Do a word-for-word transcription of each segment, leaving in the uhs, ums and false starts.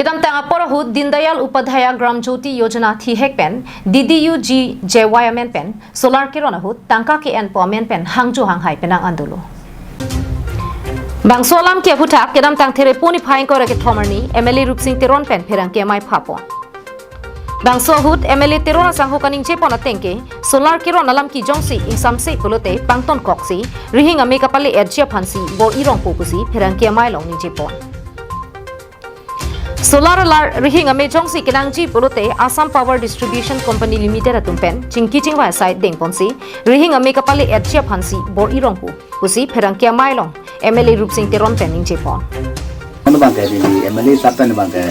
Kedamtang apor ahut Deendayal Upadhyaya Gram Jyoti Yojana thihek pen D D U G J Y amen pen solar keron ahut tangka ke-enpo amen pen hangjo hanghai penang an dolo. Bangso alam ke aphuthak kedamtang Therepo niphai ingkoi ra kethom arni M L A Rupsing Teron pen pherangke amei phapon. Bangso ahut M L A Teron asangho kaningjepon ateng ke solar keron alam kejongsi ingsamse pulote pangtonkoksi rihing ame kapale-etji aphansi bor-i rongpo pusi pherangke amei along ningjepon. Solar alar rihing ame jongsi kenangji pulote Assam Power Distribution Company Limited atum pen chingki chingvai asai dengponsi rihing ame kapale-etji aphansi bor-i rongpo pusi pherangke amei along M L A Rupsing Teron pen ningjepon. Ano bangke di M L A sahab pen bangke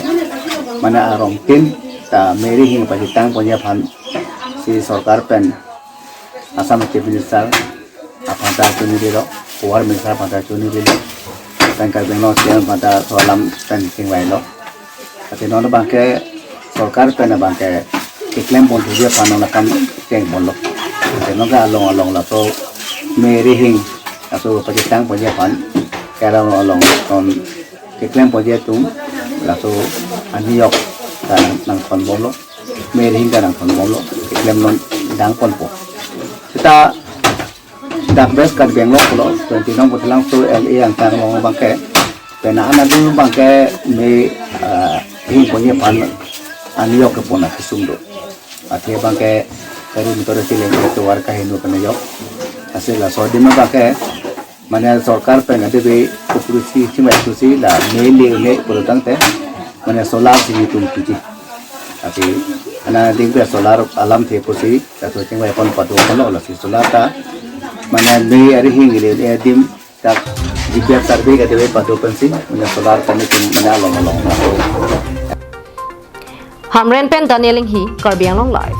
mane arong tin ta me rihing pajitang ponji aphan si sorkar pen Assam Chief Minister aphan ta chunililo, Power Minister aphan ta chunililo, pen Karbi Anglong C M aphan ta laso alam pen chingvailo. Ate non bangke sorkar pen bangke keklem pon thuji aphan non akam chengponlo. Ate non ke along along laso me rihing laso pajitang ponji aphan ke along along non keklem ponji atum laso aniyok ta nangthon bomlo, me rihing ta nangthon bomlo, keklem non dangponpo. Seta dak West Karbi Anglong pulo, twenty nong Buthalangso L A angtang along bangke, pena anadu bangke me, ah, rihing ponji aphan aniyok kepon akesung do. Athe bangke gari motor sileng ke tovar kaheno pen ajok. Lasi laso adim bangke mane sorkar pen ade be kupurusi chimai pusi la me le-un-e pulotangte mane solar si netum kiji. Ati ana ding be solar alamthe pusi laso chingvai pon pado pon lo, lasi solar ta mane me arihing le-un-e adim ta G P R survey ke ade be pado pensi mane solar ta netum mane along along. Hamren pen Daniel Inghi, Karbi Anglong Live.